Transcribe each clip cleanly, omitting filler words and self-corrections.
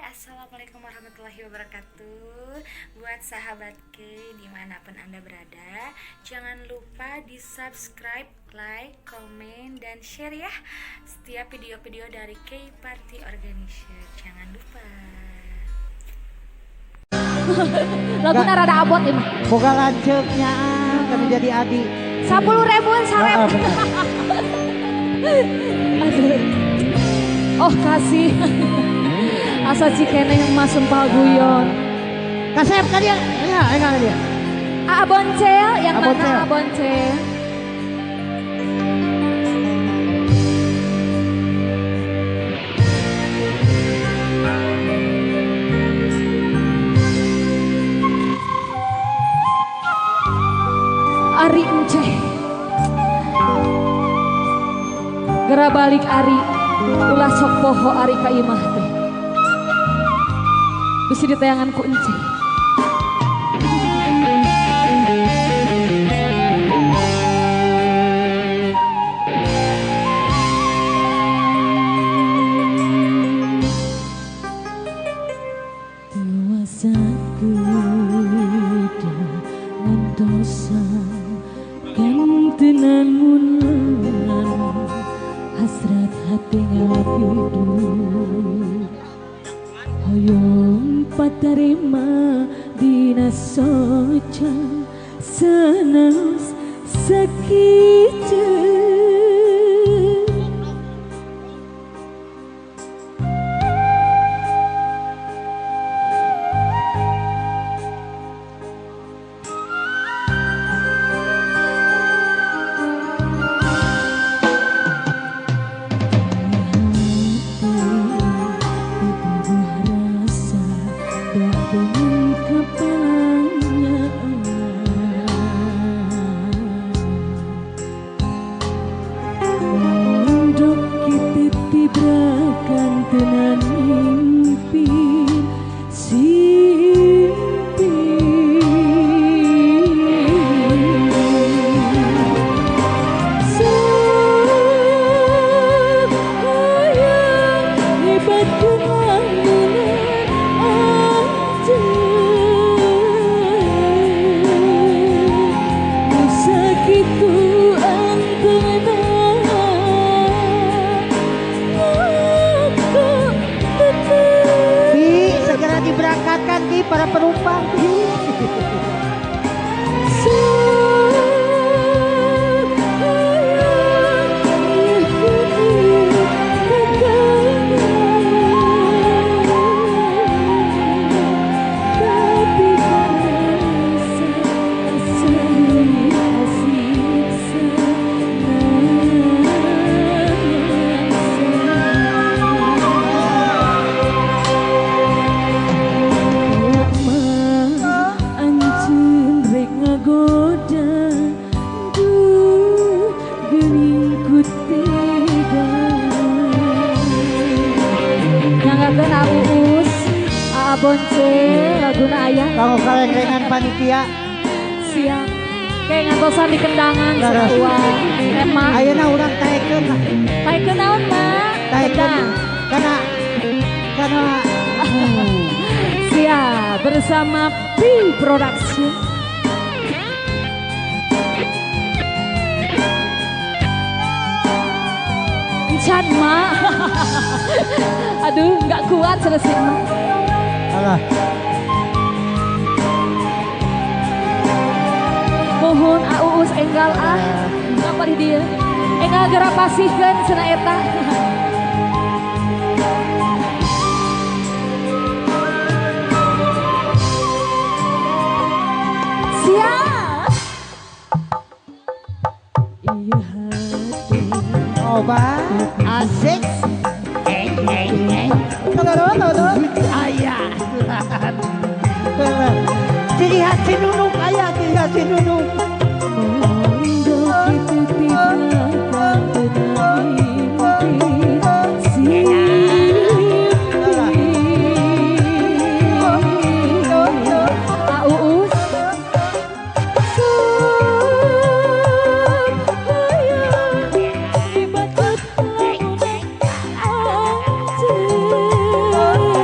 Assalamualaikum warahmatullahi wabarakatuh. Buat sahabat K dimanapun Anda berada, jangan lupa di subscribe, like, komen, dan share ya setiap video-video dari K Party Organizer. Jangan lupa. Laguna rada abot ini. Boga lanceuknya kami jadi adi. 10 ribuan sarep. Oh kasih. Asa cikeneh mah sumpah guyon. Kasep ka dia. Ya, enggak dia. Aa Boncel yang A mana Boncel. A Boncel? Ari Enceh. Gera balik Ari, ulah sok poho Ari ka imah teh. Bisi ditayangan ku Enceh. Dewasa kuda ngantosan kantenan mulan hasrat hati ngalapidu hoyong patarima dina soca sanaos sakitu. Rasa dengan kepalanya mondok kita tibrakan tenan mimpi simpi. Sayang ngibatkeun lamunan anjeun nu sakitu anteuna aku tetep. Ki, segera diberangkatkan Ki para penumpang Ki. Anjeun rek ngagoda duh geuning ku tega. Nyanggakeun A Uus, Aa Boncel, laguna aya. Kanggo kalengrengan panitia. Siap. Kayak ngantosan di kendangan Leres. sebuah emang. Ayeuna urang taekeun lah. Taekeun naon, Mak? Taekeun Kendang. Karena Siap bersama P Production. Encan, Mak. Aduh, nggak kuat selesai, Mak. Alah. Mohon A Uus enggal ah. Ngapa di dia? Enggal geura pasihkeun cenah eta. Siap. Iya hati. Oba asik. Eh eh eh. Tolong tolong. Ayah. Ciri khas si Nunuk ayah, ciri khas si Nunuk. Mondok itu tibrakan tenan mimpi simpi. A Uus hayang dibacut lamunan anjeun.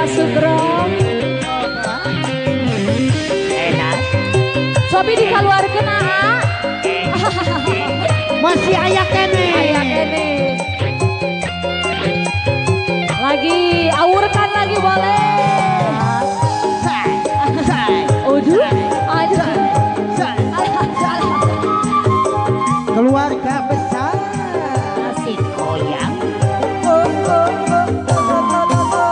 Bapak Sugro. Sobi dikaluarkeun aa. Masih aya kene. Aya kene. Lagi awurkan lagi boleh. Aduh, aduh. Keluarga besar. Asik goyang. Oh, oh, oh, oh, oh, oh.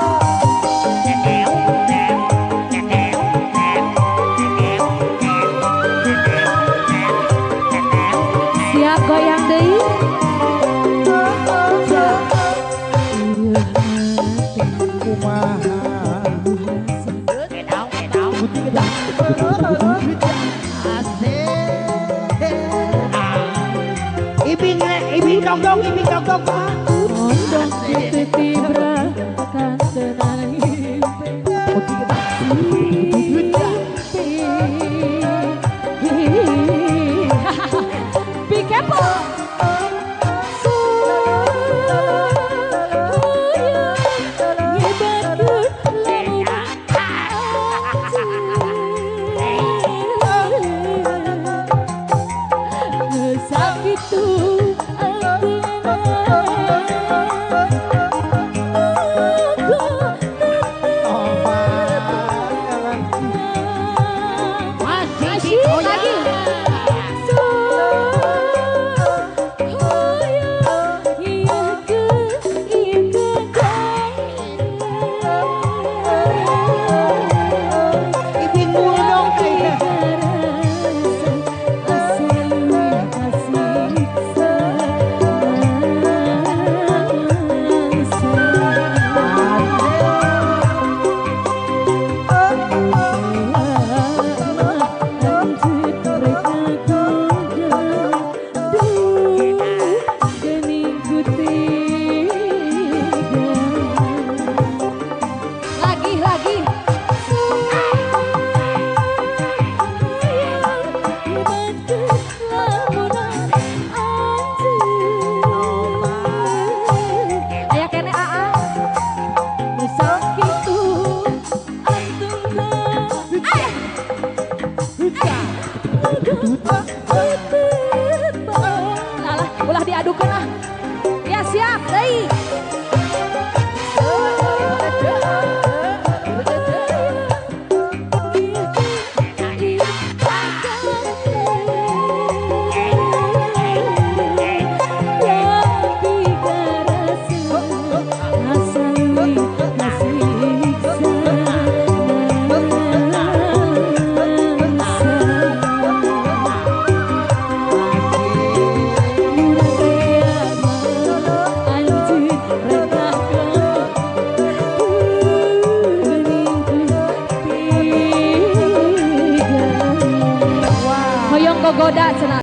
Siap goyang deui. Ibing ibing dong dong ibing dong dong. Ondong titibra kantenan Be careful. Ulah diadukan ah. Ya siap, deui.